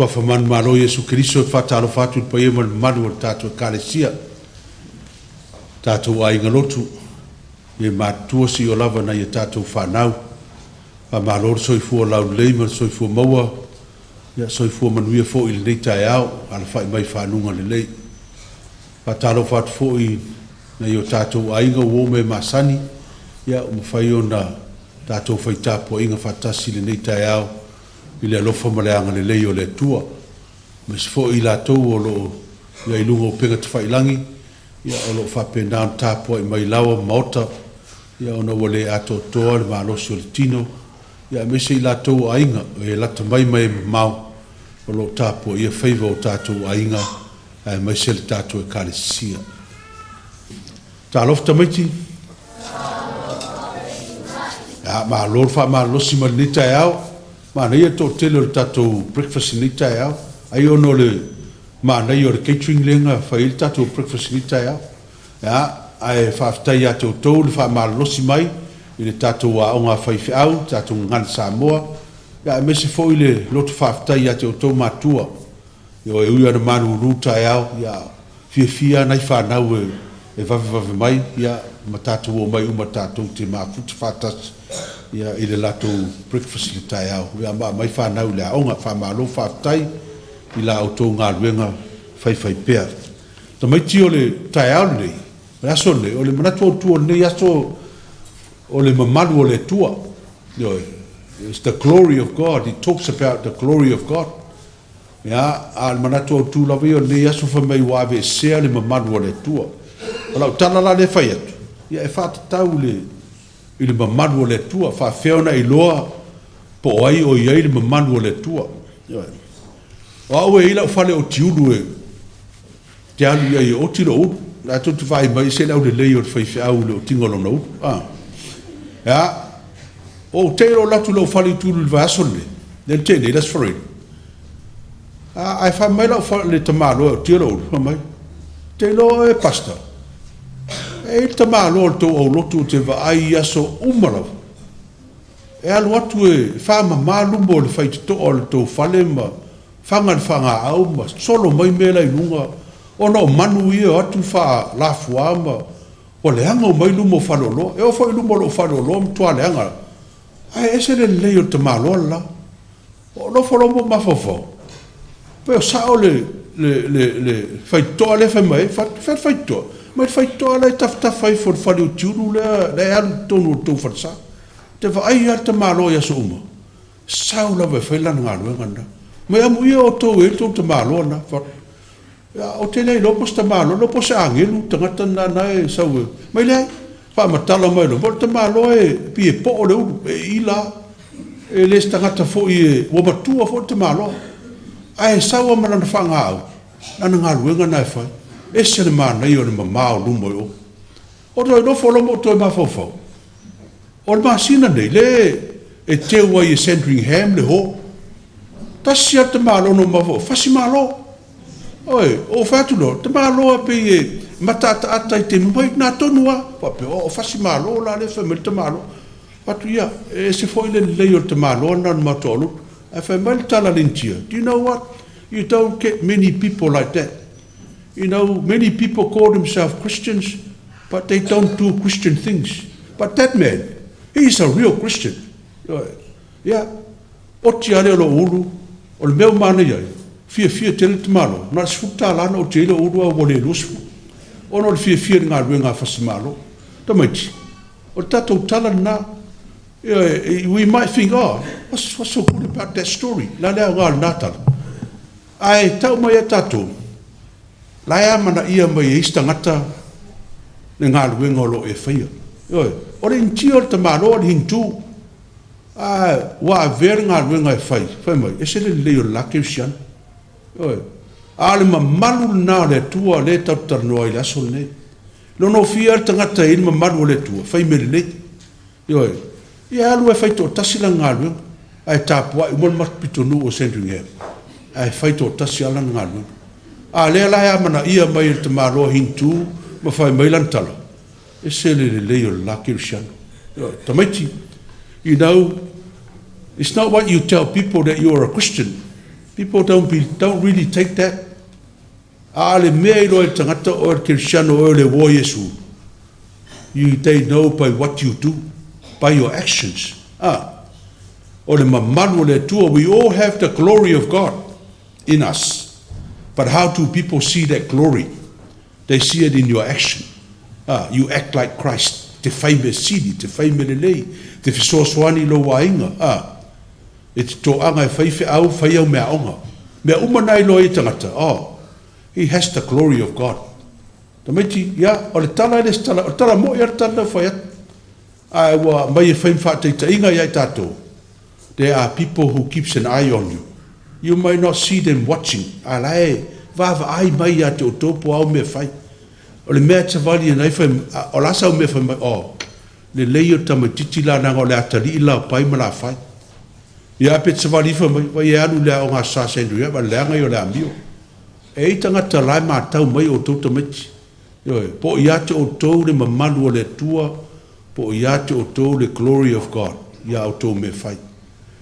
Suafa manumalo o Iesu Keriso e faatalofa atu i le paia ma le mamalu o le tatou Ekalesia, tatou aiga lotu, e matutua seia lava nai a tatou fanau. Faamalo le soifua laulelei ma le soifua maua, ia soifua manuia foi i lenei taeao, alafai mai i faguga lelei. Faatalofa atu foi i nai o tatou aiga, uo ma e masani, ia ua mafai ona tatou fai tapuaiga faatasi i lenei taeao i le alofa ma le agalelei o le Atua. Aemaise foi i latou o lo o i ai i luga o upega tafailagi, ia o lo o faapena ona tapuai mai laoa ma maota, ia ona ua le atoatoa le malosi o le tino, ia aemaise i latou o aiga, o e lata mai ma e mamao o lo o tapuaia faiva o tatou aiga aemaise le tatou Ekalesia. Talofa tamaiti! Ia, malo le faamalolosi mai lenei taeao. Manaia le toatele o le tatou breakfast i lenei taeao. Ai ona o le manaia o le catering lea na fai ai le tatou breakfast i lenei taeao. Ia, ae faafetai ia te outou le faamalolosi mai i le tatou aoga a faifeau, le tatou Gagana Samoa, ia aemaise foi le loto faafetai ia te outou matua. Ioe, e ui lava ina malulu taeao, ia fiafia lava nai fanau e vavevave mai, ia, ma tatou omai uma tatou te mafuta faatasi, ia, i le latou breakfast i le taeao, ia ma aumai fanau i le aoga. Faamalo faafetai i la outou galuega faifaipea. Tamaiti o le taeao lenei, o le aso lenei, o le manatu autu o lenei aso, o le mamalu o le Atua. Ioe, it's the glory of God, it talks about the glory of God. Ia, a o le manatu autu lava ia o lenei aso fai mai ua aveesea le mamalu o le Atua. O lau tala la lea e fai atu, ia e faatatau i le, i le mamalu o le Atua, faafefea ona e iloa po o ai o i ai le mamalu o le Atua. Ioe. O au e i ai lau fale otiulu e te alu i ai e oti lou ulu. La tou te vaai mai e ese le aulelei o le faifeau i le otiga o lona ulu. A. Ia, ou te iloa atu i lou fale i Utiulu i le vaiaso lenei, lea na tea nei, le Aso Faraile. Ae fai mai lau le tamaloa e otia lou ulu, fai mai, te iloa oe Pastor, e i ai le tamaloa o le tou aulotu ou te vaai i aso uma lava. E alu atu e faamama luma o le faitotoa o le tou fale ma faga le fagaau ma solo mai mea la i luga ona o manu ia e o atu faalafua ma ua leaga uma ai luma o faleoloa. E oo foi i luma o lou faleoloa ua matua leaga lava. Ae ese le lelei o le tamaloa le la. Ou nofo loa ma ou mafaufau, pe o sao le, le, le, le faitotoa lea e fai mai ai. Fai atu, fea le faitotoa? Fai mai le faitotoa la e tafatafa ifo i le fale o Tiulu lea, la e alu i totonu o le tou falesa. Ou te vaai lava le tamaloa i aso uma, sau lava e fai lana galuega lena. Mai amuia outou e i ai le tou tamaloa lena. Fai atu, ia, ou te le iloa po o se tamaloa, iloa po o se agelu le tagata lena na e sau e... Mai leai, faamatala mai loa, o le tamaloa e pei e poo le ulu, e iila lava. E le se tagata foi e... ua matua foi le tamaloa. Ae sau lava ma lana faagaau, lana galuega lena e fai. Ese le manaia o le mama o luma i o. Ou toe nofo loa ma ou toe mafaufau, o le masina nei, lea e teu ai e Sandringham le ho. Tasi lava le tamaloa na ou mafaufau, fasi malo. Oi, ou fai atu loa, tamaloa e pei e mataataata i taimi uma, na tonu lava. Faapea, o fasi malo la lea e fai mai le tamaloa. Fai atu, ia, e ese foi le lelei o le tamaloa lena o le matou lotu. Ae fai mai le tala a le Initia, do you know what? You don't get many people like that. You know, many people call themselves Christians, but they don't do Christian things. But that man, he is a real Christian. Ia, oti lava lea o lou ulu, o le mea ua manaia ai, fiafia tele le tamaloa, na o le $10 na oti ai lou ulu ae ua le 20. Ona o le fiafia i le galuega a Fasimalo. Tamaiti, o le tatou tala lena. We might think, oh, what's so good about that story? La le aoga o lena tala. Ae tau mai ia tatou, la e amanaia mai e isi tagata le galuega o lo o e faia. Ioe, o le Initia o le tamaloa o le Hindu, a ua avea le galuega e fai, fai mai, ese le lelei o le la kerisiano. Ioe, a o le mamalu lena o le Atua lea e tatou te talanoa ai i le aso lenei. Nonofia le tagata e i ai le mamalu o le Atua, fai mea lelei. Ioe. Ia alu e fai toatasi lana galuega, ae tapuai uma le matou pitonuu o Sandringham, ae fai toatasi lava lana galuega. A lea la e amanaia mai e le tamaloa Hindu ma fai mai lana tala, ese le lelei o le la kerisiano. Ioe. Tamaiti, you know, it's not what you tell people that you are a Christian. People don't really take that. A o le mea e iloa ai e le tagata o oe o le kerisiano o oe o le uo a Iesu, they know by what you do, by your actions. O le mamalu o le Atua, we all have the glory of God in us. But how do people see that glory? They see it in your action. You act like Christ. Te fai mea sili, te fai mea lelei, te fesoasoani i lou aiga. E te toaga e fai feau, fai au meaaoga. Mea uma na e iloa ai e tagata, oh, he has the glory of God. Tamaiti, ia, o le tala e le se tala, o le tala mo'i lava le tala lea ua fai atu. Ae ua aumai e fai ma faataitaiga ia i tatou, there are people who keeps an eye on you. You might not see them watching, a la e vaavaai mai ia te outou po o a au mea e fai. O le mea e te savali ai fai, o le a sau mea fai mai, oh, lelei o le tamaitiiti la leaga o le atalii la o Pai ma Lafai. Ia ae pe te savali ifo mai, vai e alu i le aoga a Sa Sandria, ma le leaga ia o le amio. E i ai tagata la e matau mai outou tamaiti. Ioe, po o ia te outou le mamalu o le Atua, po o ia te outou le glory of God i a outou mea e fai.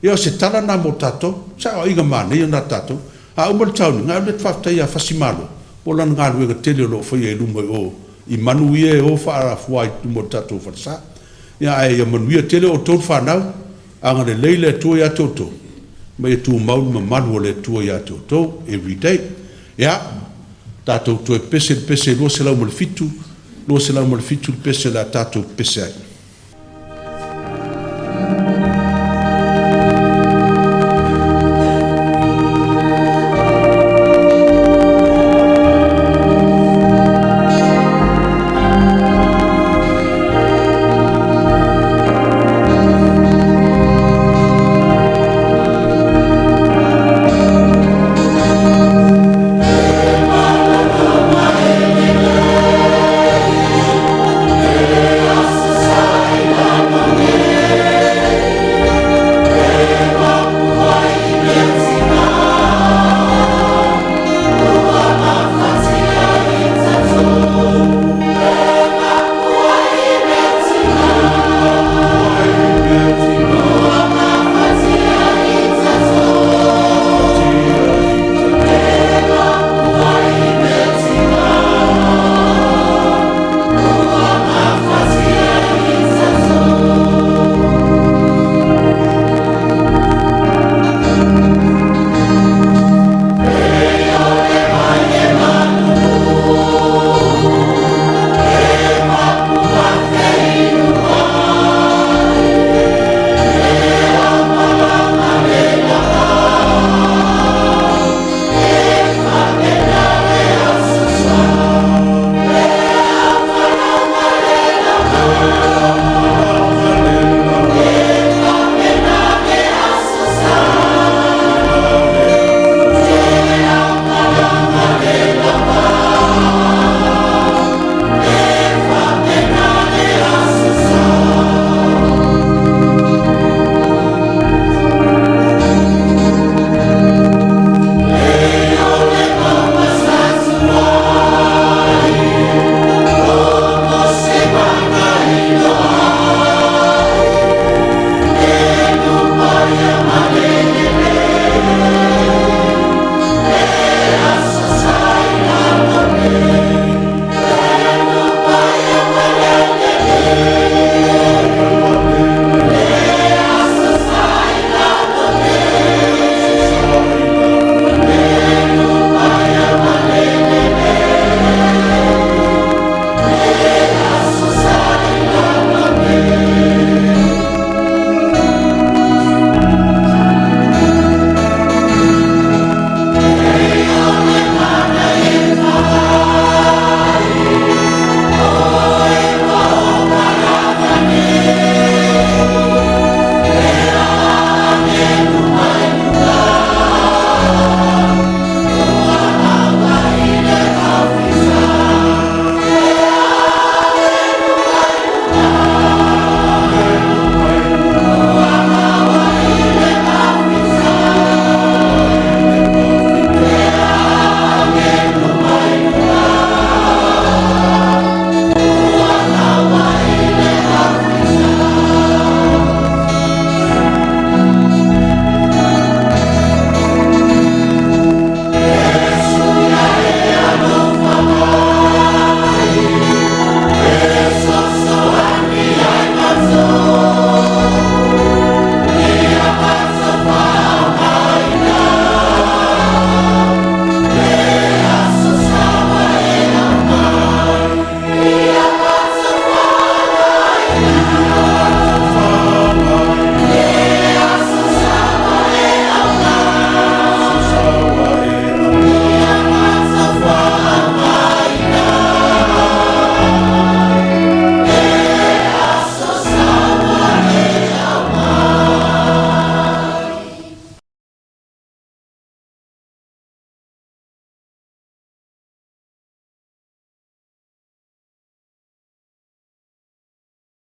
Ia o se tala lena mo tatou, saoaiga manaia lena tatou. A uma le tauniga, alu e faafetai ia Fasimalo mo lana galuega tele o lo o faia i luma i o i manu ia e o faalafua i luma o le tatou falesa. Ia ae ia manuia tele outou le fanau, agalelei le Atua ia te outou, ma ia tumau le mamalu o le Atua ia te outou every day. Ia, tatou toe pepese i le pese 207, 207 le pese o le a tatou pepese ai.